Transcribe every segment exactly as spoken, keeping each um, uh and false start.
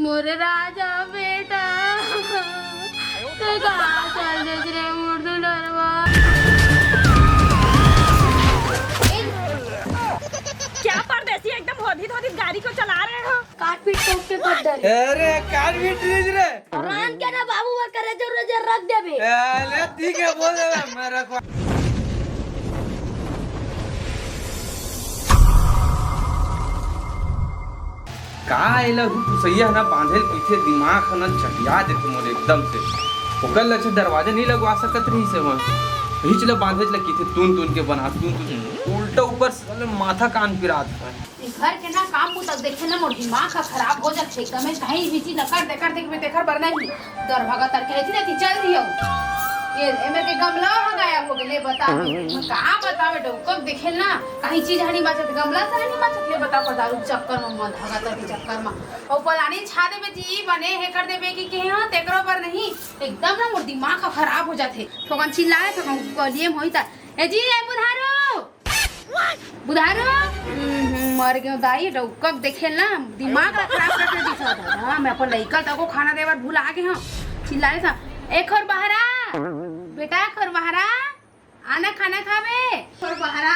मोरे राजा बेटा, तैं कहाँ चल देस रे मोर दुलरवा? क्या परदेसी एकदम होधित होधित गाड़ी को चला रहे हो? काट पीट ठोक के कर डरे। अरे काट पीट रही रे। राम के ना बाबू बर करे जरूर जे रख देबे। अरे ठीक है, बोल दे, मैं रखवा। का एला हु पुसैया ह ना बांधे ल कहिथे, दिमाग ह ना चटिया देथे मोर एकदम से। ओकर ल अच्छा दरवाजा नहीं लगवा सकत रहिस हे वह। हिच ल बांधे ल कहिथे, तुन तुन के बना, तुन तुन। उल्टा ऊपर से साले माथा कान पिरात हे। ए घर के ना काम बुता देखे ना मोर दिमाग ह खराब हो जाथे एकदम। कहीं भी चीज अकड़ देखर देख में देखर बर नहीं। दरभगा तर के इतने ती चल दियो। ये एमे के गमला ह गायब हो गेले, बता। मैं का बतावे डौकब देखे ना, कहीं चीज हनी बाचत, गमला से नहीं बाचत, ले बता, पदारू चक्कर में, मन धगा तर के चक्कर में। और पलानी छा देबे जी, बने हे कर देबे कि के हां, तेकरो बर नहीं। एकदम ना मोर दिमाग ह खराब हो जाथे। थोकन चिल्लाए, थोकन गलिए में होई ता। ए जी, ए बुधारू! बुधारू? हम्म, मर गयो दाई, डौकब देखे ना, दिमाग ला खराब करके दिखा था। हां, मैं अपन लइका तको खाना देवर भुला गे हूं। चिल्लाए सा, "ए खोर बहरा, बेटा खोर बहरा, आना खाना खावे। खोर बहरा,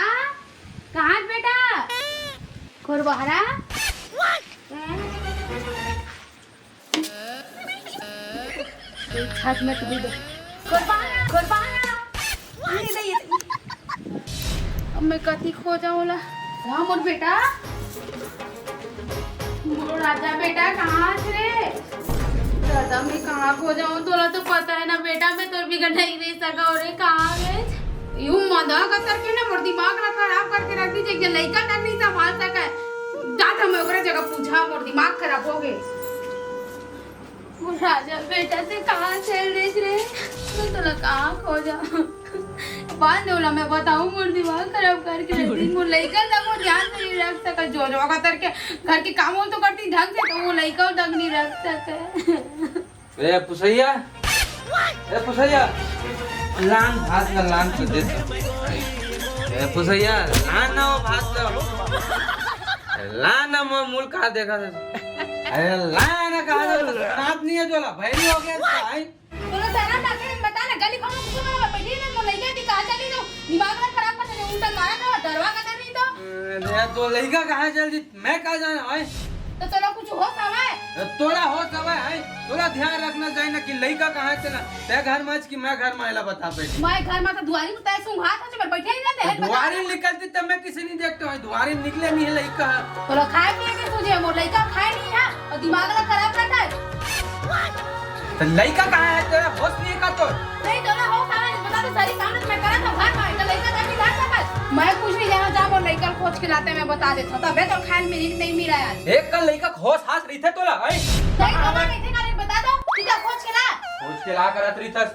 कहां बेटा? खोर बहरा?" एक हाथ में तो दे दे। खोर बहरा, खोर बहरा। नहीं, नहीं, ये अब मैं कति खो जाऊं ला? राम और बेटा, मोर राजा बेटा, कहां हस रे? दादा, मैं कहां खो जाऊं? तोला तो पता है ना बेटा, मैं तोर बिगर नहीं रह सकव रे। कहां गे? यू मदा कतर के ना मोर दिमाग ला खराब करके रख दीजिए, कि लइका तक नहीं संभाल सके। दादा, मैं ओकरे जगह पूछा, मोर दिमाग खराब हो गए। मोर राजा बेटा, तैं कहां चल देस रे? मैं तोला कहां खो जाऊं? बांध ओला, मैं बताऊं, मोर दिमाग खराब करके रख दीस। मोर लइका तक वो ध्यान से नहीं रख सका। जो जो कतर के घर के काम वाम तो करती ढंग से, तो वो लइका तक नहीं रख सका। ए पुसैया, ए पुसैया, लान भात ला, लान तो दे दे। ए पुसैया, लान ना वो भात ला। लान ना, मैं मुल का देखा था। अरे लान ना, कहा था, रात नहीं है जोला, भाई नहीं हो गया, भाई। बोलो, तेरा ना के बता ना, गली भाग में घुसो ना, बैठी ना, मोर लइका दी कहां चली तो, दिमाग ना खराब कर दे, उल्टा मारा था, दरवा का नहीं तो। अरे तो लइका कहां चल जी, मैं का जाना है? तो तोला कुछ होश हवय? तोला होश हवय है? तोला ध्यान रखना चाहिए ना कि लइका कहां चला। तैं घर में आज कि मैं घर में आयला बता बैठ। मैं घर में तो दुआरी में तैं सूंघात हस, मैं बैठे ही रहते हैं, दुआरी निकलती तब मैं किसी नहीं देखता हूं, दुआरी निकले नहीं है लइका। तोला खाए पिए के सूझे, मोर लइका खाए नहीं है और दिमाग ला खराब करता है। तो लइका कहां है तेरा? होश नहीं है का तोर? नहीं, तोला होश हवय, बता तो सही काम मैं करा था घर में, तो लइका तक नहीं जा सकत। मैं कुछ नहीं जाना, जा मोर लइका खोज के लाते, मैं बता देता हूं। तबे तो खाए मिली नहीं मिला आज। एक का लइका होश हाथ रहिथे तोला, हैं? नहीं, तोला कइसे करे, बता दो, सीधा खोज के ला। खोज के ला करत रहिथस।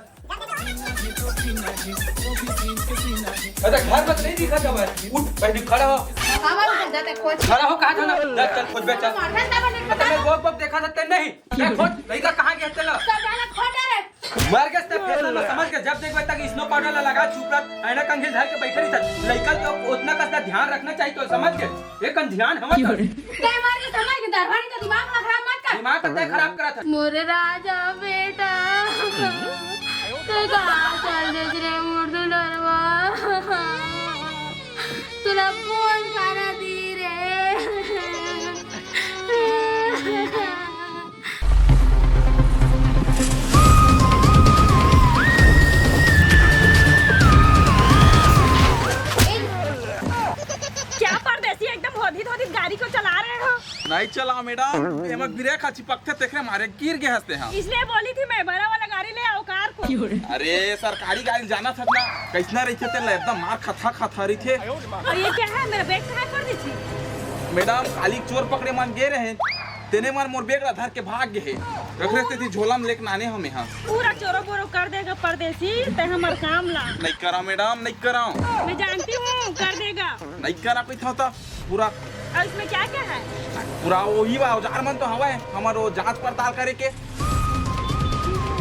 अरे घर में तो नहीं दिखा था भाई। उठ, पहले खड़ा हो। बाबा, उठ जाते खोज। खड़ा हो, कहा था ना? चल, चल, खोज बे, चल। मार दे, तब नहीं अरे बता मैं दो। वॉक वॉक देखा था, तेरे नहीं। मैं खोज, लइका कहां गया तेरा? सब डाला खोटा रे। मर गए ते फेर ना समझ के, जब देखबे तक स्नो पाउडर ला लगा चुप रह, ऐना कंघी धर के बैठे रही था। लइका तो उतना कस ध्यान रखना चाहिए तो समझ के, एक कन ध्यान हम तो। तैं मर के समझ के दरवानी तो दिमाग ना खराब मत कर। दिमाग तो तैं खराब करा था। मोरे राजा बेटा, तैं कहां चल देस रे मोर दुलरवा? तोला कौन खाना दी रे? क्या परदेसी एकदम होधित होधित गाड़ी को चला रहे हो? नहीं चला मैडम, एमा ब्रेक ह चिपकथे तेखरे मारे गिर गे हस तेहा। इसलिए बोली थी मैं, बड़ा वाला गाड़ी ले आओ कार को। अरे सरकारी गाड़ी जाना था ना, कैसना रहिथे तेला एकदम मार खथा खथा रहिथे। और ये क्या है, मेरा बैग कहाँ पर दी थी? मैडम, काली चोर पकड़े मन गे रहे, तेने मन मोर बैग ला धर के भाग गे हे। रख रख तेती झोला में लेके नाने हमें हाँ। पूरा चोरो बोरो कर देगा परदेसी, ते हमर काम ला। नहीं करा मैडम, नहीं करा। मैं जानती हूँ, कर देगा। नहीं करा कोई था, था पूरा। और इसमें क्या क्या है? पूरा वही बा, औजार मन तो हवा है, हमारो जांच पड़ताल करे के।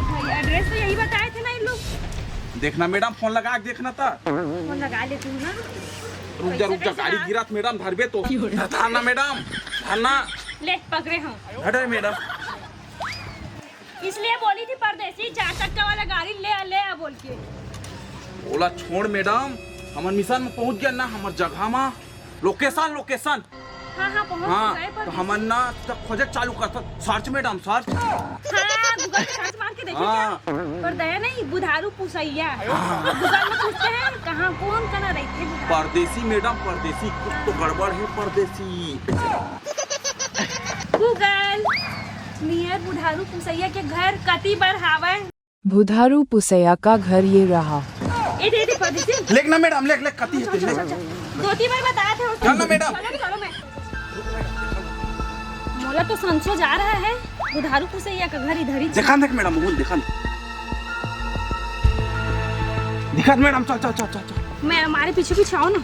भाई, एड्रेस तो यही बताए थे ना इन लोग। देखना मैडम, फोन लगा के देखना था। फोन लगा लेती हूँ ना। रुक जा, रुक जा, गाड़ी गिरात मैडम, धरबे तो। धरना मैडम, धरना। ले, पकड़े हम। हटे मैडम। इसलिए बोली थी परदेसी, चार चक्का वाला गाड़ी ले आ, ले आ बोल के। ओला छोड़ मैडम, हमन मिशन में पहुंच गए ना, हमर जगह मा। Location, location. हाँ, हाँ, पहुंच हाँ, गए तो परदेसी। हमन ना तक खोजे चालू करथन। Search madam, search. हाँ, गूगल पे सर्च मार के देखे हाँ। क्या? पर दया नहीं, बुधारू पुसैया। गूगल में पूछते हैं, कहाँ, कौन कना रहिथे बुधारू? परदेसी मैडम, परदेसी, कुछ तो गड़बड़ है परदेसी। गूगल, नियर बुधारू पुसैया के घर कति बर हावय? बुधारू पुसैया का घर ये रहा। ए दे दे परदेसी। लेख ना मैडम, लेख, लेख, कति है, लेख। दो तीन बार बताया था उसको। चल ना मैडम। चलो, चलो मैं। मोला तो संशय जा रहा है, बुधारू पुसैया का घर इधर ही। देखा देख मैडम, वो देखा। दिखत मैडम, चल, चल, चल, चल, चल। मैं, हमारे पीछे पीछे आओ ना।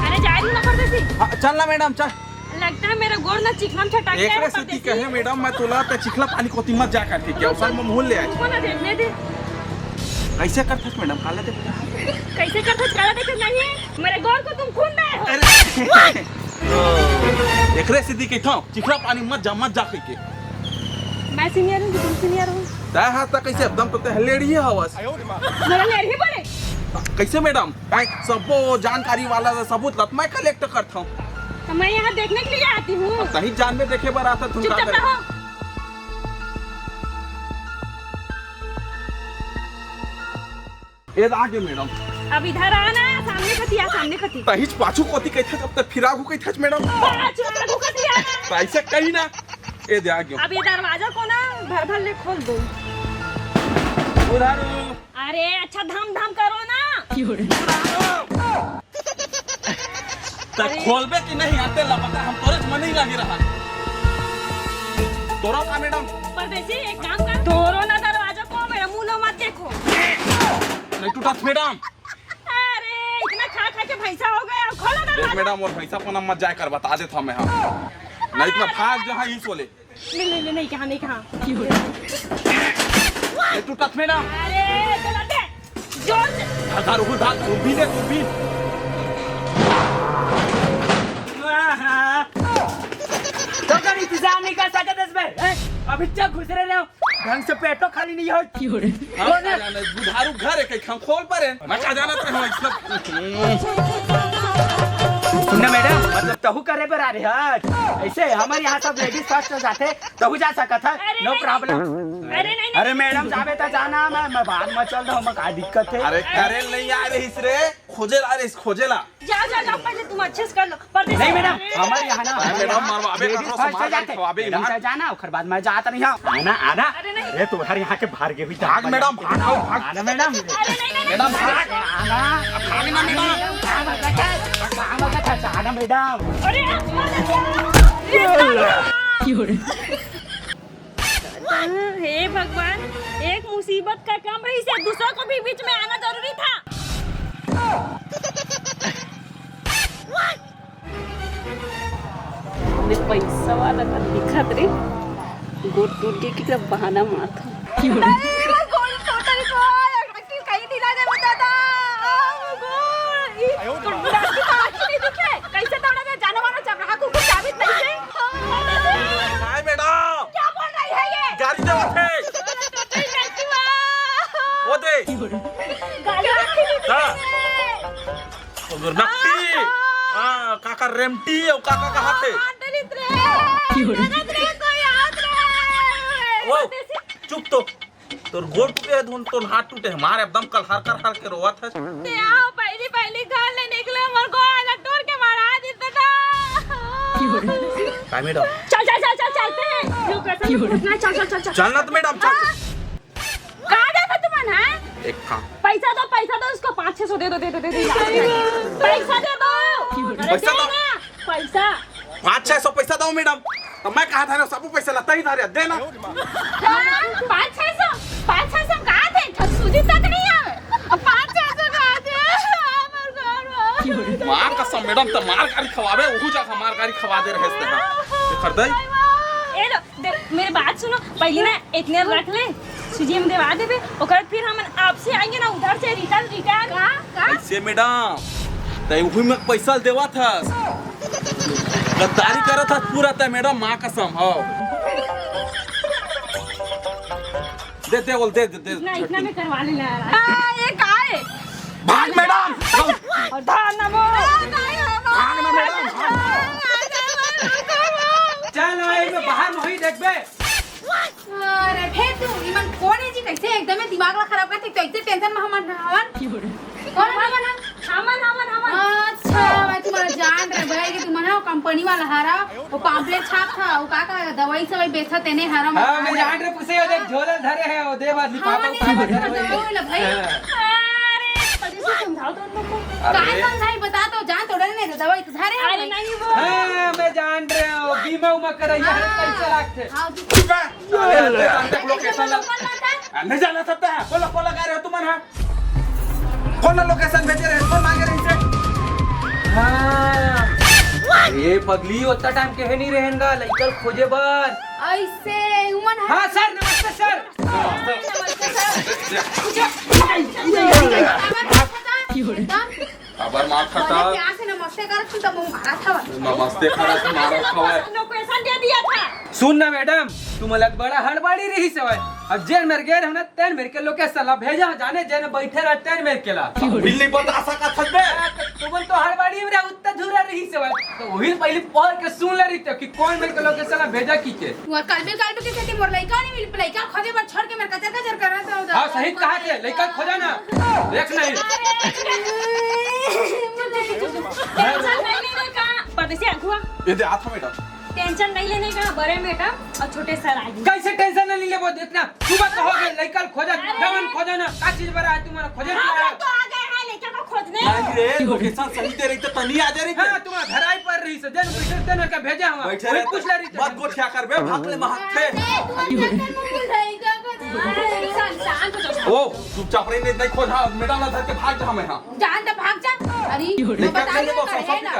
अरे जा रही हूँ ना परदेसी। हाँ, चल ना मैडम, चल। लगता है मेरा गोड़ ना चिखला में छटक गया है एकरे सेती परदेसी। कहे मैडम, मैं तोला ते चिखला पानी कोती मत जा करके, क्या उसन में मुहूल ले आए। तुमको ना देखने दे। कैसे करथस मैडम, काला दे। कैसे करथस, काला देखे नहीं, मेरे गोड़ को तुम खून दे हो। अरे। एकरे सेती कहिथंव, चिखला पानी मत जा, मत जा कहिके। मैं सीनियर हूँ कि तुम सीनियर हो? तै हा त कैसे एकदम तो तै लेड़ी हवस। मेरा लेड़ी बोले? कैसे मैडम? तै सब्बो जानकारी वाला सबूत लत मैं कलेक्ट करथंव। तो मैं यहाँ देखने के लिए आती हूँ। अब तही जान में देखे बर आता तुम का चुपचाप करे? रहो। ए आगे मैडम। अब इधर आना, सामने कती आ, सामने कती। तहीच पाछू कोती कहिथे, जब तक फिर आगू कहिथे मैडम। पाछू आगू कती आ। तो ऐसे कही ना। ए दे आगे। अब ये दरवाजा को ना भर भर ले खोल दो। बुधारू। अरे अच्छा धम धम करो ना। त अरे। खोलबे कि नहीं आते ला पता, हम तोरे मन ही लागे रहा। तोरो का मैडम? परदेसी एक काम कर, तोरो ना दरवाजा को, मेरा मुंह लो मत देखो। नहीं टूटत मैडम। अरे इतना खा खा के भैंसा हो गया, खोलो देख दरवाजा। मैडम, और भैंसा पना मत जाए कर, बता देत हंव मैं, हाँ। नहीं तो मैं भाग जहाँ ही सोले। नहीं, नहीं, नहीं, नहीं कहा, नहीं कहा। ए, तू टच में ना। अरे, चला दे। जोर से। धार, धार, उगल, धार, दूरबीन है, दूरबीन। तो कर इंतजाम नहीं कर सकत इसमें, हैं? अभी तक घुस रहे हो, ढंग से पेटो खाली नहीं हो। हाँ, बोल ना। बुधारू घर है, कहीं हम खोल पर हैं। मैं का जानत रहे हूँ, इसमें। सुन ना मैडम, मतलब तहू करे बर आ रहे हस। ऐसे हमर यहाँ सब लेडीज फर्स्ट हो जाथे, तहू जा सकत हस, अरे no नहीं, problem। अरे नहीं, नहीं। अरे मैडम, जाबे त जाना, मैं, मैं बाद में चल रहा हूँ, मैं का दिक्कत है? अरे, अरे नहीं आ रहीस रे, खोजे ला रहीस, खोजे ला। जा, जा, जा, पहले तुम अच्छे से कर लो। परदेसी नहीं मैडम, अरे, हमर यहाँ ना, अरे हमर मैडम, यहाँ मरवाबे लेडीज करो, फर्स्ट हो मार जाथे। खवाबे, मैडम मार। जा, जाना, ओकर बाद मैं जात नहीं हूँ। आना, आना। अरे नहीं। अरे तुम्हारे यहाँ के भाग के भी भाग मैडम, भाग, भाग, भाग। आना मैडम। अरे नहीं, नहीं, मैडम, नहीं। भाग। आना। भाग ना मैडम। मैडम, काम करता है, काम करता है, आना मैडम। अरे, अरे, हे भगवान, एक मुसीबत का काम रहिस, दूसरा को भी बीच में आना जरूरी था। मैं पैसा वाला का दिखत रे, गोड़ टूट गई कि बहाना मारत हूँ। अरे, वो गोड़ टूटल को, अरे, कहीं ढीला जाए, बता दा। आ, वो गोड़, ई, तो डंडी तो आँखी नहीं दिखे, कैसे दौड़ा जाए, जाने वाला चपराहा कुकुर चाबित नहीं से। Hi madam. क्या बोल रही है ये? गाड़ी देवत है। वो दे। गाड़ी आँखी नहीं दिखे। हाँ। नकटी। हाँ, काका रेमटी, अउ काका कहाथे। हाँ, डलित रे। नगद रे, कोई हाथ रे। ओ, चुप तो। तोर गोड़ टूटे है, धुन, तोर हाथ टूटे है। मार एकदम कलहर कलहर के रोवत है। ते आओ, पहली पहली घर ले निकले, मोर गोड़ ला टूर के मारा दी दादा। काय मैडम? चल, चल, चल, चल, चलते हैं। लोकेशन पूछना, चल, चल, चल, चल। चल ना तो मैडम, चल। हाँ। कहाँ जाता तुमन, हैं? एक काम। पैसा दो, पैसा दो, उसको पाँच छह सौ दे दो, दे दो, दे दो। पैसा दे दो। अरे पैसा दे दो। ना, पैसा। पाँच छह सौ पैसा दो मैडम। तो मैं कहा था ना, सब पैसा लता ही था रे, दे ना। हाँ, पाँच छह सौ, पाँच छह सौ कहाँ थे? सूजी तक नहीं आवे। पाँच छह सौ कहाँ थे? माँ कसम मैडम, तो मार गाड़ी खवाबे, वहू जगह मार गाड़ी खवा दे रहे थे। हाँ। ये कर दे। ए लो, दे, मेरे बात सुनो, पहले ना इतने रख ले, सूजी में देवा देबे, ओकर फिर हम आपसे आएंगे ना उधर से रिटर्न, रिटर्न। का? का? कैसे मैडम? तै वही में पैसा देवा था। गद्दारी करत हस पूरा तैं मैडम, माँ कसम, हव। दे, दे, बोल, दे, दे, दे। इतना, इतना में करवा लेना यार। हाँ, ये का है? भाग मैडम। और धान ना बोल। भाग ना मैडम, भाग। चल, मैं इनमें बाहर में होई देखबे। अरे फेर तू, इमन कोन हे जी? कइसे एकदमे दिमाग ला खराब करथे? तो इतने tension में हमन हवन। कोन हमन? हमन, हमन, हमन। अच्छा, मैं तुम्हारा जान रहे भाई कि तुमन ह कंपनी वाला हरा, वो pamphlet छाप था, वो का का दवाई सवाई बेचत तेने हरा। हाँ, मैं जान रहे, पुसे देख झोला धरे हे, वो दे बाद लिफाफा उठावा धरे हे। हाँ। अरे, कैसे समझाओ तो उन लोग को? अरे। काय समझाई बता तो, जान तोड़े नहीं दे दवाई तो धरे हे अरे भाई। नहीं वो। हाँ, मैं जान रहे हो, बीमा उमा करैया है, हाँ। पैसा लागथे। हाँ, तू चुप है। अरे, अरे, तंते लोकेशन ला। नहीं जाना सकता है। बोलो, बोलो, कह रहे हो तुमन, हाँ? फोन ला, location भेजे रहे, फोन मांगे रहे इनसे। हाँ। ये पगली उतना time के हे नहीं रहेन गा, लइका ल खोजे बर। ऐसे उमन ह- हाँ सर, नमस्ते सर। नमस्ते सर। एकदम। अबर मार खाता। मैंने प्यार से नमस्ते करत हूँ, तब वो मारा था। नमस्ते करत हूँ, मारा था। Location दे दिया था। सुन ना मैडम, तुमन ला बड़ा हड़बड़ी रहिस हवय। अब जेन मेर गे रहेंव ना, तेन मेर के location ला भेजा, जाने जेन बइठे रहे, तेन मेर के ला। बिल्ली बता सकत हस बे। हाँ, तो तुमन तो हड़बड़ी में रहे, उत्ता धुरा रहिस हवय। तो उही पहली पढ़ के सुन ले रहितेव कि कोन मेर के location ला भेजा कहिके। वो कल भी, कल भी किसे थी मोर लइका नहीं मिल, लइका खोजे बर छोड़ के मेर कचर कचर कर रहा था उधर। हाँ, सही कहा थे, लइका खोजा ना। देख नहीं। Tension नहीं लेने का। परदेसी अगुआ। ये दे, आ था मैडम। Tension नहीं लेने का, बड़े मैडम और छोटे सर आगे। कैसे tension नहीं लेबो? इतना सुबह कहोगे, लइका ल खोजा, अरे। जवन खोजा ना, का चीज बड़ा है तुम्हारा खोजे हाँ, क्या है? हम तो आ गए हैं लइका को खोजने। नहीं रे, location सही दे रही तो तनी आ जा रही हाँ, थी। तुम्हारा घर आई पर रही से, जन पीछे तेन का भेजा हम। बैठे वही रहे पूछ ले रही थी। मत गोठिया कर बे, भाग ले महक थे। अरे, तुम्हारे घर में बोल रही क्या कर रही है? शांत, शांत हो जाओ। ओ, चुपचाप रही, नहीं, नहीं खोजा, मैडम ना धर के भाग जा हमें, हाँ। जान तो भाग जा। अरे, लइका बता नहीं दे, लेबो, बस करे ना।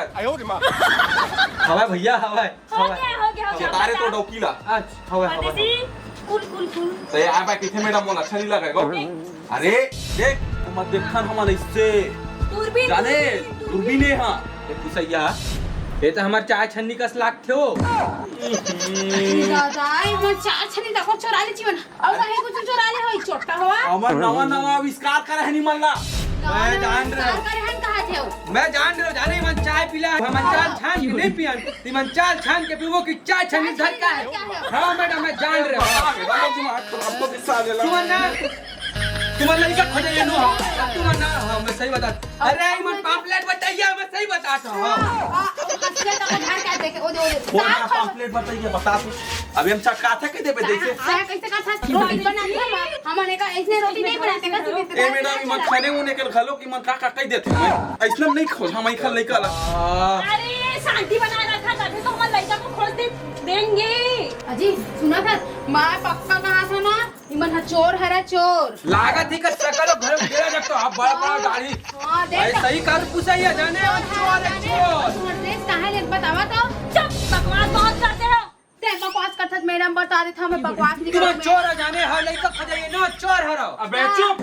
हवा भैया, हवा। हो गया, हो गया, हो गया, बता रे तो बता। डौकी ला। अच्छा, हवा, हवा, परदेसी, हवा। कुल, कुल, कुल। तो ये आबा किथे मैडम मोला अच्छा नहीं लगे गो। देख। अरे, देख, मत देखन हमन ऐसे। दूरबीन, जाने, दूरबीन, दूरबीन। दूरबीन है, हाँ। ये पुसैया, ये तो हमार चाय छन्नी कस लागथे हो। दादा, ये हमार चाय छन्नी देखो चोरा ले जीवन। अउ कहीं कुछ चोरा ले होई, चोट्टा होवा। हमर नवा नवा आविष्कार करे हनी मन ला। नवा मैं नवा जान रहे आविष्कार हो। करे हन कहा थे हो। मैं जान रहे हो, जाने मन चाय पिला, हम चाय छान के नहीं पियन, ती मन चाय छान के पीबो कि चाय छन्नी धर का है। हाँ मैडम, मैं जान रहे हो। हमको दिमाग खराब तो किस्सा आ गया। तुमन ना, तुमन लइका खोजे ये नो, तुमन ना, हाँ, मैं सही बता। अरे, ये मन pamphlet बताइए, मैं सही बता तो, हाँ। हाँ, हाँ, असलियत को झाड़ के देखे, ओ दे, ओ दे। वो ना pamphlet बताइए, बता तू। अभी हम चटकाथे के देबे, जैसे। सह कैसे का था? रोटी बनाते हैं, हम अनेका ऐसे रोटी नहीं बनाते, बस इतने ए मैडम, इमन खाने उने के घलो कि मन का का कह देते हैं। ऐसने नहीं खोज, हम ऐखा लइका ला। अरे, शांति बनाए रखा, तभी तो हम लइका को खोज दे, देंगे। अजी, सुना था, माँ पक्का कहा था ना, इमन ह चोर हरा चोर। लागत ही का सकल घरो गेला जब तो अब बड़ा बड़ा दाढ़ी। हाँ, देख भाई, तो। सही काल पूछा ये जाने, हम चोर है, चोर। तुम्हारा dress कहाँ ले बतावा तो? चुप, बकवास बहुत करते हो। ते बकवास करथस, मैडम बता देत हमें बकवास नहीं तुम करना। चोर है जाने, हाँ, लइका खा जाइए ना, चोर हरा। अबे हाँ। चुप,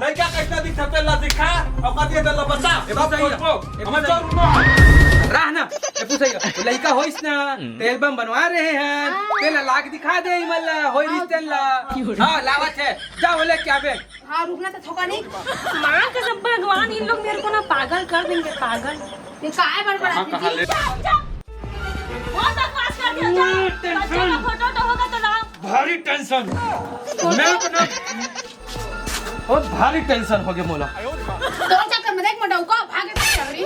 लइका कैसा दिखता तेला दिखा, औकात ये तेला बता। ए, बता ये। हम चोर उठो। ए, हम बता चोर ये। उठो। रह ना, ए, पूछा ये। वो लइका होइस ना, हम्म। तेल बम बनवा रहे हैं, हाँ। तेला लाग दिखा दे, इमन ला, होई हाँ। रिस तेन ला। हाँ, लावत है। जा, वो लेके आबे। हाँ, रुकना तो थोका नहीं। माँ कसम भगवान, इन लोग मेरे को ना पागल कर देंगे, पागल। ये काय बड़बड़ा कहाँ, कहाँ ले? बहुत बकवास कर दिया, जा। ओए, tension। बच्चे का फोटो तो होगा तो लाओ। भारी tension। मैं तो ना, बहुत भारी tension हो गया मोला। तो चक्कर में देख, मोटा उका भागे तो चल रही है। ए,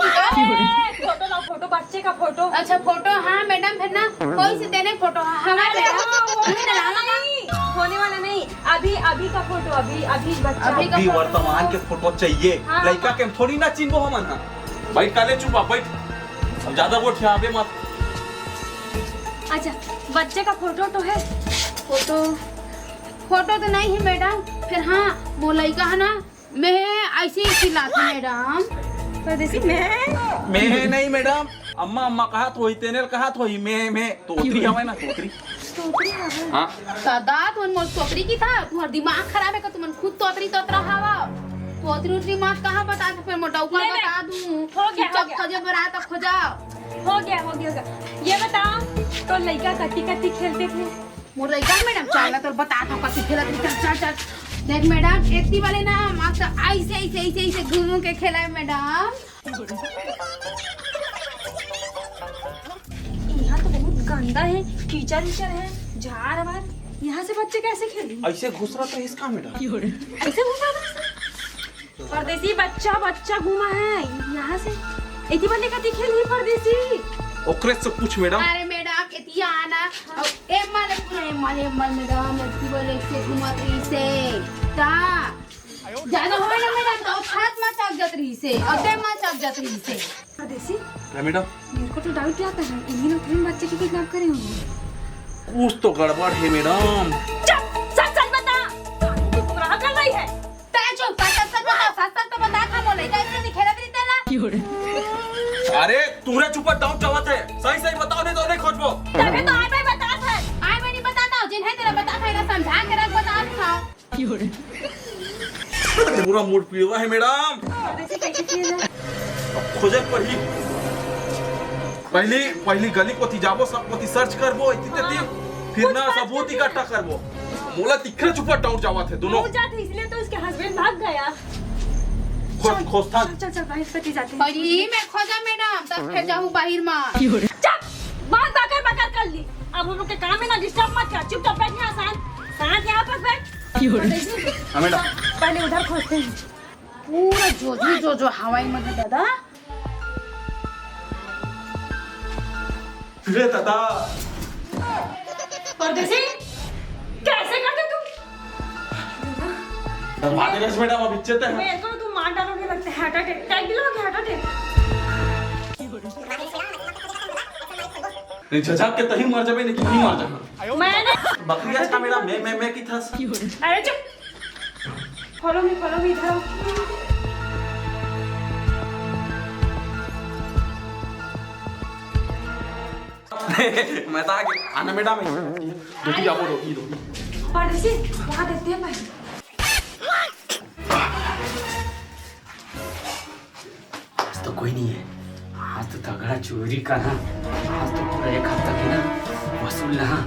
फोटो लाओ, फोटो, बच्चे का फोटो। अच्छा, फोटो, हाँ, मैडम, फिर ना, कोई से देने फोटो, हाँ, हमारे अरे, मैडम। वो, वो नहीं, नहीं, होने वाला नहीं। अभी, अभी का फोटो, अभी, अभी बच्चा। अभी का अभी फोटो। वर्तमान के फोटो चाहिए। हाँ, लइका हाँ। के हम थोड़ी ना चिन्हबो हमन, हाँ। बैठ, काले चुप आप, बैठ। अब ज्यादा गोठियाबे मत। अच्छा, बच्चे का फोटो तो है? फोटो, फोटो तो नहीं है मैडम, फिर हाँ, वो लइका है ना, मैं ऐसे ही चिल्लाती मैडम। परदेसी मैं? मैं नहीं मैडम, अम्मा, अम्मा कहत होही, तेने ल कहत होही, मैं, मैं, तोतरी हवय ना, तोतरी। तोतरी हवय? हाँ। दादा, तुमन मोर तोतरी की था, तुम्हारा दिमाग खराब है का? तुमन खुद तोतरी तोतरा हवा। तोतरी उतरी मत कहा, बता के फिर मोटौका नहीं, नहीं। बता दूं। हो गया, हो चुपचाप गया। खोजे बर आए तो खोजा। हो गया, हो गया, हो गया। ये बताओ, तो लइका कति कति खेलते थे? मोर लइका मैडम, चल ना, तोर बता तो कति खेलत रही। चल, चल, चल। देख मैडम, एती वाले ना, मस्त ऐसे, ऐसे, ऐसे, ऐसे घूम के खेला है मैडम। यहाँ तो बहुत गंदा है, कीचड़ उचड़ है, झार वार। यहाँ से बच्चे कैसे खेलेंगे? ऐसे घुसरा तो इसका मैडम। ऐसे घुसरा था? परदेसी बच्चा, बच्चा घूमा है यहाँ से। एती बल्ले कति खेल ही परदेसी। ओकरे से पूछ मैडम। अरे मैडम, एती आना। अब एम्मा ले पूरा एम्मा ले, एम्मा मैडम, एती बल्ले से घुमत रही से। ता। ज्यादा होय ना मैडम, तो छात मा चक जात रही से, और ते मा चक जात रही से। परदेसी, क्या मैडम? मेरे को तो डाउट आता है, इन्हीं लोग तीन बच्चे को किडनैप करे होंगे। कुछ तो गड़बड़ है मैडम। चुप, सच सच बता। तू गुमराह कर रही है। तै चुप कर, सच सच बता, सच सच तो बता, का मोले, कैसे नहीं खेलत रही तेला? अरे, तूरे चुप डाउन चाहत है, सही सही बताओ, नहीं तो नहीं खोजबो। तभी तो आए भाई बता था। आए भाई नहीं बताता हूँ, जिन्हें तेरा बता था, इन्हें समझा के रख, बता था। पूरा मूड पीवा है मैडम। अब खोजे पड़ी। पहली पहली गली कोती जाबो, सब कोती सर्च करबो, इतनी तेती। फिर ना सबूत इकट्ठा करबो। मोला तिखरे चुपा डाउट जावत है दोनों। वो जाते इसलिए तो उसके हस्बैंड भाग गया। खोज, खोज था। चल, चल, चल, बाहर कती जाते हैं। पहली मैं खोजा मैडम, तब फिर जाऊँ बाहर मा। चुप! बहुत बकर बकर कर ली। अब हम लोग के काम में ना डिस्टर्ब मत कर, चुपचाप बैठ यहाँ शांत, शांत यहाँ पर बैठ। हाँ मैडम। पहले उधर खोजते हैं। पूरा जोजो जोजो हवाई मा दादा। रे दादा। परदेसी, कैसे कर दे तू? मारे रस मैडम, अब इज्जत है। मेरे को तुम मार डालोगे लगता है, हार्ट अटैक। टैग दिलाओगे हार्ट अटैक? नहीं, झझक के तही मर जाबे, नहीं कि नहीं मर जाबे। मैंने बकरिया छा मेरा मैं, मैं, मैं की थस। अरे चुप। फॉलो मी, फॉलो मी, इधर आओ। मैं तो आगे आना मैडम। रोटी जाबो, रोटी, रोटी। परदेसी, वहाँ देखते हैं भाई। आज तो कोई नहीं है, आज तो तगड़ा चोरी करहा, आज तो पूरा एक हफ्ता के ना वसूल लहा,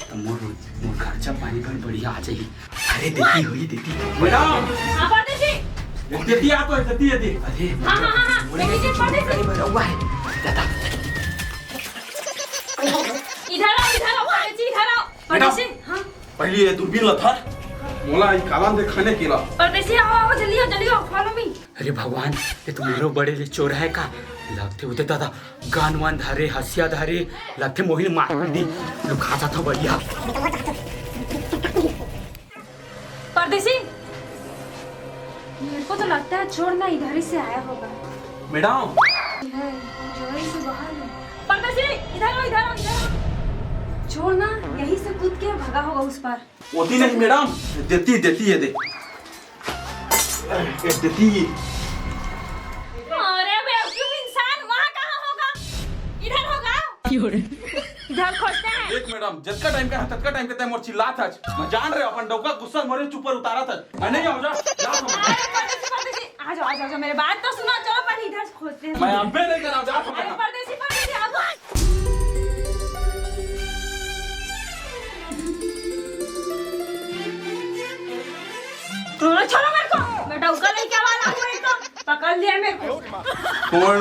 तो मोर मोर खर्चा पानी पर बढ़िया आ जाही। अरे देती हुई देती। मैडम। हाँ, परदेसी। देती आ तो है, देती है, दे। अरे हाँ, हाँ, हाँ, हाँ। बोले देती जी, परदेसी। अरे, मेरा हुआ है। दादा। इधर आओ, इधर आओ, परदेसी, इधर आओ। मैडम। परदेसी, हाँ। पहले ये दूरबीन ला था। मोला ई काला देखने के ला। परदेसी, आओ, आओ, जल्दी आओ, जल्दी आओ, फॉलो मी। अरे भगवान, ये तो मोरो बड़े ले चोर है का? लगथे उदे दादा, गान वान धरे, हसिया धरे, लगथे मोहिल मार दी, लुका जाता बढ़िया। परदेसी, मेरे को तो लगता है चोर ना इधर ही से आया होगा। मैडम। है, जो है इसे बाहर है। परदेसी, इधर आओ, इधर आओ, इधर आओ। चोर ना यहीं से कूद के भागा होगा उस पार। होती नहीं मैडम, देती, देती है दे। ए, देती। अरे बेवकूफ इंसान, वहाँ कहाँ होगा? इधर होगा। इधर खोजते हैं। देख मैडम, जतका टाइम का है, ततका टाइम के तय मोर चिल्लात हच। मैं जान रहे अपन डौका गुस्सा मोरे ऊपर उतारत हच। मैं नहीं आऊँ, जा, जा तुम। अरे परदेसी, परदेसी, आ जाओ, आ जाओ, आ जाओ, मेरे बात तो सुनो, चलो पहले इधर खोजते हैं। मैं अबे नहीं करा, जा तुम। अरे परदेसी, परदेसी, आ जाओ। हाँ, छोड़ो मेरे को, मैं डौका लेके वाला हूँ, एक तो पकड़ लिया मेरे को। कौन?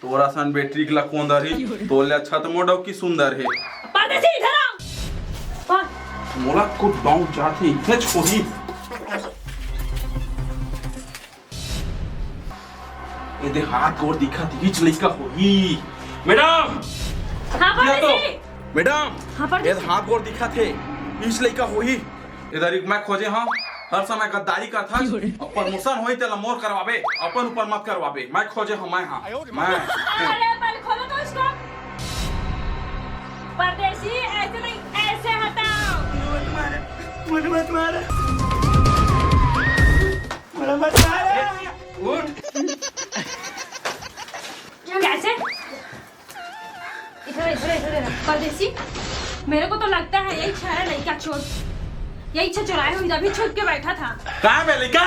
तोरा सन बेटरी के ला कौन दरी? तोले अच्छा तो मोर डौकी सुंदर है। परदेसी, इधर आओ। हाँ। मोला कुछ डाउट जात है, इतने छोड़ी। ए दे हाथ गोड़ दिखत, इच लइका होही। मैडम! हाँ, ये तो, परदेसी। मैडम! हाँ, परदेसी। ए दे हाथ गोड़ दिखत हे, इच लइका होही। ए दे मैं खोजे हाँ, हर समय गद्दारी करथस। अब प्रमोशन होही तेला मोर करवाबे, अपन ऊपर मत करवाबे। मैं खोजे हाँ, मैं हाँ। मैं। अरे, पहले खोलो तो इसको। परदेसी, ऐसे नहीं, ऐसे हटाओ। मुझे मत मार, मुझे मत मार। मुझे मत मार। उठ। कैसे? इधर, इधर, इधर, इधर। परदेसी, मेरे को तो लगता है यही छह है लड़का चोर। यही छह चुराए हुए अभी छुप के बैठा था। कहाँ पे लड़का?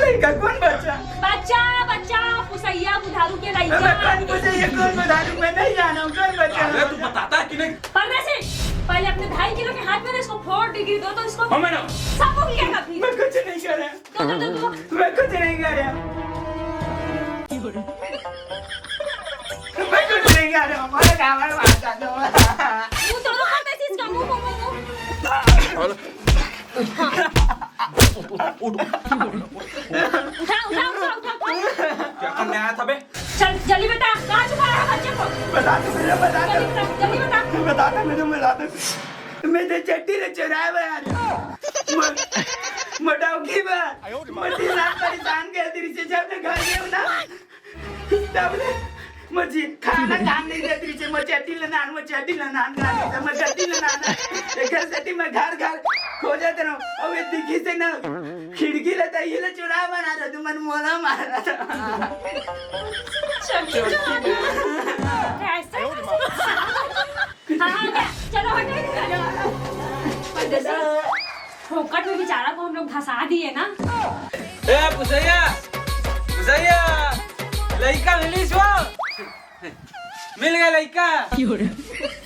लइका कौन बच्चा? बच्चा, बच्चा, पुसैया बुधारू के लइका। मैं कौन पुसैया, कौन बुधारू? मैं नहीं जाना हूँ, कौन बच्चा? अरे, तू बताता है कि नहीं? परदेसी, पहले अपने ढाई किलो के हाथ में ना इसको फोर डिग्री दो तो इसको हाँ, मैडम। सबको किया कभी? मैं कुछ नहीं कर रहा। दो, दो, दो, दो। मैं कुछ नहीं कर रहा। मैं कुछ नहीं कर रहा। हमारे गाँव में बात कर दो। मुंह तोड़ो, परदेसी, इसका मुंह, मुंह, मुंह, मुंह। उठ। उठा, उठा, उठा, उठा, उठा। क्या करने आया था बे? चल, जल्दी बता, कहाँ छुपा रहा है बच्चे को? बता दो मुझे, बता दो। जल्दी बता, जल्दी बता। बता दो मुझे, बता दो। मैं तो चट्टी ले चुराए बा यार। म-, मोटाउकी बा। मैं तीन लाख परेशान कर दी से जब मैं घर गया ना। तब ले मुझे खाना खान नहीं देती से, मैं चट्टी ले नान, मैं चट्टी ले नान खा लेता, मैं चट्टी ले नान। एक घर से मैं घर घर खोजत रहूं, अब ये दिखी से ना खिड़की ले तो ये ले चुरा बना रहा, तू मन मोला मार रहा था। चल, चल, चल। कैसे? हाँ, हाँ, क्या? चलो, हटो इधर। फोकट में बेचारा को हम लोग धंसा दिए ना। ए, पुसैया, पुसैया, लइका मिलिस वो? मिल गया लइका?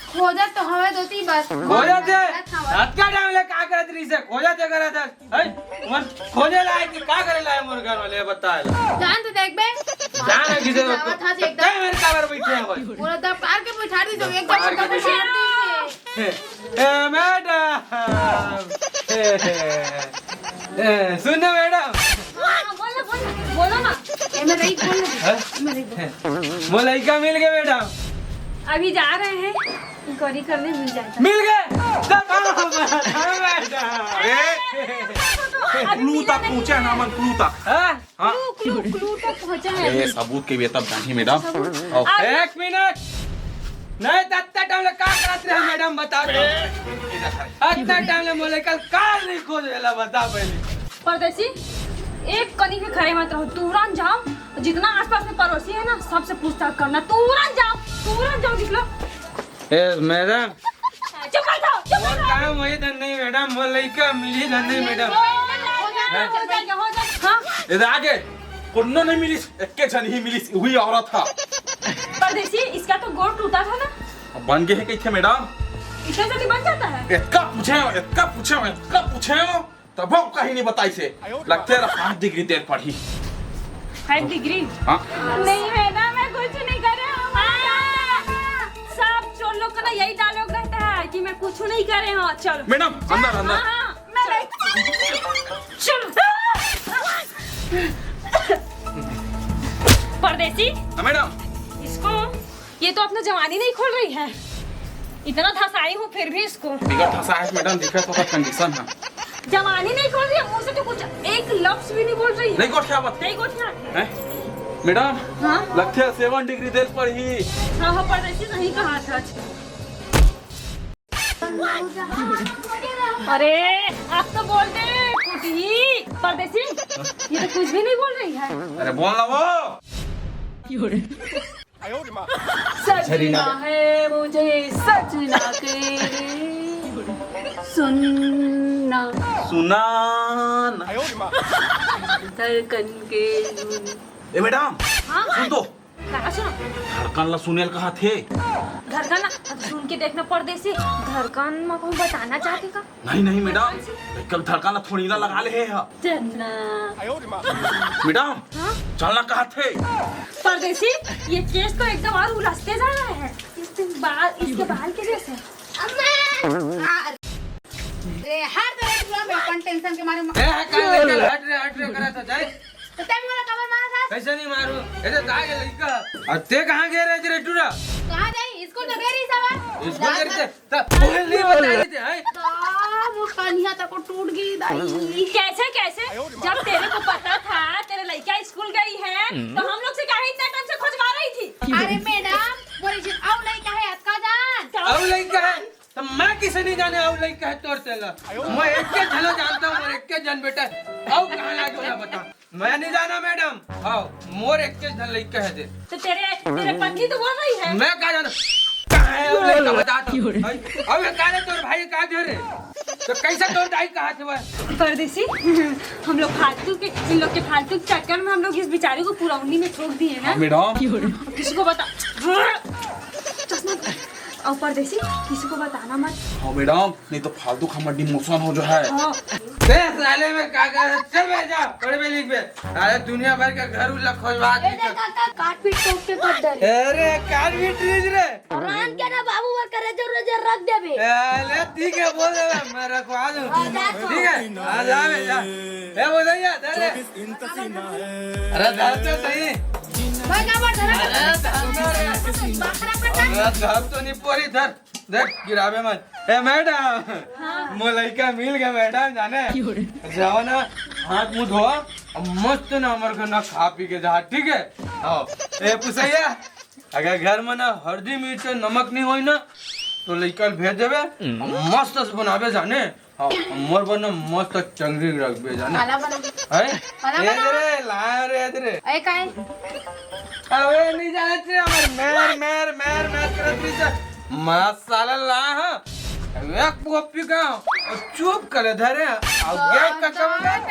खोजत तो हवे दोती बस। खोजत है? खोजत हवे। रात का टाइम ले का करत रही से? खोजत है, करत है। हैं? मन खोजे लाए कि का करे लाए मोर घर वाले, बता ला। जान तो देख बे। जान है किसे को? आवत हस एकदम। कई मेरे काबर बैठे हैं भाई? पूरा दब पार के बैठा दी तो एकदम पार के दब बैठा पार दी। ए, मैडम। ए, ए, सुन ना मैडम। हाँ, बोलो, बोलो, बोलो ना। ए, मैं रही, बोल ना। हैं? मैं रही, बोल। वो लड़का मिल गया मैडम। अभी जा रहे हैं, इंक्वायरी करने मिल जाएगा। मिल गए? तब हम, हम मैडम। ए, अभी क्लू मिला तक नहीं पहुंचे है। ना मन, क्लू तक। हाँ? हाँ। क्लू, क्लू, क्लू तक पहुंचा है। ए, सबूत के भी तब जानी मैडम। सबूत। आओ। अरे। एक मिनट। नहीं, तत्ता टाइम ले का करत रहे मैडम, बता दो। इतना टाइम ले मोले कल कार नहीं खोज वेला, बता पहले। परदेसी, एक कनी भी खड़े मत रहो, तुरंत जाओ। जितना आसपास में पड़ोसी है ना, सबसे पूछताछ करना। तुरंत जाओ, तुरंत जाओ, निकलो। ए, मैडम। चुप कर जाओ, चुप कर जाओ। काम वही धन नहीं मैडम, वो लइका मिली धन नहीं मैडम। हो जाएगा, हो जाएगा, हो जाएगा। हाँ? इधर आके कोनो नहीं मिलिस, एक्के झन ही मिलिस, वही औरत हा। परदेसी, इसका तो गोड़ टूटा था ना? अब बन गए है कैसे मैडम? इतना जल्दी बन जाता है? इतना पूछे हो, इतना पूछे हो, इतना पूछे हो, तब वो कहीं नहीं बताई से। लगते रहा पाँच डिग्री देर पड़ी। Five degree? हाँ। नहीं मैडम, मैं कुछ नहीं कर रहा हूँ। हाँ, सब चोर लोग का ना यही डायलॉग रहता है कि मैं कुछ नहीं कर रहे हूँ। चलो। मैडम, अंदर, अंदर। हाँ, हाँ। मैं नहीं। चलो। परदेसी। हाँ, मैडम। इसको, ये तो अपना जवानी नहीं खोल रही है। इतना धसाई हूँ फिर भी इसको। बिगड़ धसा है मैडम, दिखा तो कंडीशन है। जवानी नहीं खोल रही है, मुंह से तो कुछ एक लफ्ज भी नहीं बोल रही है। नहीं गोठिया बात। नहीं गोठिया। हैं? मैडम, हाँ? लगते है सेवन डिग्री देश पर ही। हाँ, हाँ, परदेसी सही कहा था। अरे, आप तो बोलते हैं कुछ ही। परदेसी, ये तो कुछ भी नहीं बोल रही है। अरे, बोल ना वो। सजना है मुझे, सजना के लिए सुनना। सुना ना। धड़कन के धुन। ए मैडम, हाँ? सुन तो। कहाँ सुनो? धड़कन ला सुनेल कहा थे। धड़कन ला, अब सुन के देखना परदेसी, धड़कन में कोई बताना चाहते का? नहीं, नहीं मैडम, कल धड़कन ला थोड़ी ना लगा ले है। चन्ना। मैडम, हाँ? चलना कहा थे। परदेसी, ये केस तो एकदम और उलझते जा रहा है। इसके बाल, इसके बाल के जैसे। अम्मा! अरे, हर तरह की मैं अपन टेंशन के मारे ए, हट, हट रे, हट रे, करा था, जाए। तो तब वाला कवर मारा था? कैसे नहीं मारू? ऐसे दाग है लड़का। और ते कहाँ गए रहे रे टूरा? कहाँ जाई? स्कूल तो गए रही सवा। स्कूल गए रहे थे। तो बोल नहीं बता रहे थे, हैं? तो वो कन्हिया तक को टूट गई दाई। कैसे, कैसे? जब तेरे को पता था तेरे लड़का स्कूल गई है, तो हम लोग से काहे इतना टाइम से खोजवा रही थी? अरे मैडम, बोली जी, आओ लड़का है, अतका जान। आओ लड़का है? तो मैं किसे नहीं जाने, आओ लड़का है तोर तेला। मैं एक के झलो जानता हूँ, मैं एक के जन बेटा। आओ कहाँ लागे वाला बता। मैं नहीं जाना मैडम। हाँ, मोर एक के झन लइका है दे। तो तेरे, तेरे पत्नी तो बोल रही है। मैं का जाना? कहाँ है वो लइका बता तो। अब ये का रे तोर भाई का घर है? तो कैसे तोर दाई कहा थे वह? परदेसी, हम लोग फालतू के, इन लोग के फालतू के चक्कर में हम लोग इस बेचारे को पुरौनी में ठोक दिए ना। हाँ, मैडम। किसी को बता, चश्मा, और परदेसी, किसी को बताना मत। हाँ, मैडम, नहीं तो फालतू का हमर डिमोशन हो जो है। हाँ। बे, साले में का कर, चल बे, जा, पढ़ बे, लिख बे। अरे, दुनिया भर का घर उल्ला खोजवा ए, दी देख, तो। काका, काट पीट ठोक के कर दे। अरे, काट पीट रही रे। रान के ना बाबू, वो करे जरूर जे रख देबे। ए, ले, ठीक है, बोल दे, मैं रखवा दूँ। हाँ, जा तू। ठीक है, हाँ, जा बे, जा। ए, बोल दे, धर रे। अरे, धर तो सही। भाई, का बात है? अरे, धर तो रे। बाखरा पर धर। अरे, धर तो नहीं पड़ी, धर। देख, गिरावे मत। ए, मैडम, हाँ। मोर लइका मिल गया, मैडम, जाने। जाओ ना, हाथ मुंह धो, अब मस्त ना हमर घर ना खा पी के जा, ठीक है? हाँ। ए, पुसैया, अगर घर में ना हल्दी, मिर्च, नमक नहीं होई ना, तो लइका ल भेज देबे, मस्त से बनाबे जाने। हाँ, मोर बर ना मस्त चंगरी रखबे जाने। काला बना। हैं? काला ए बना। रे, ला रे, ए रे। ए, काहे? अबे, नहीं जाना चाहिए, हमर मेर, मेर, मेर, मेर करत रही से। मसाला ला, हाँ। एक कॉपी का, और चुप करे धरे, और गैस का कम कर।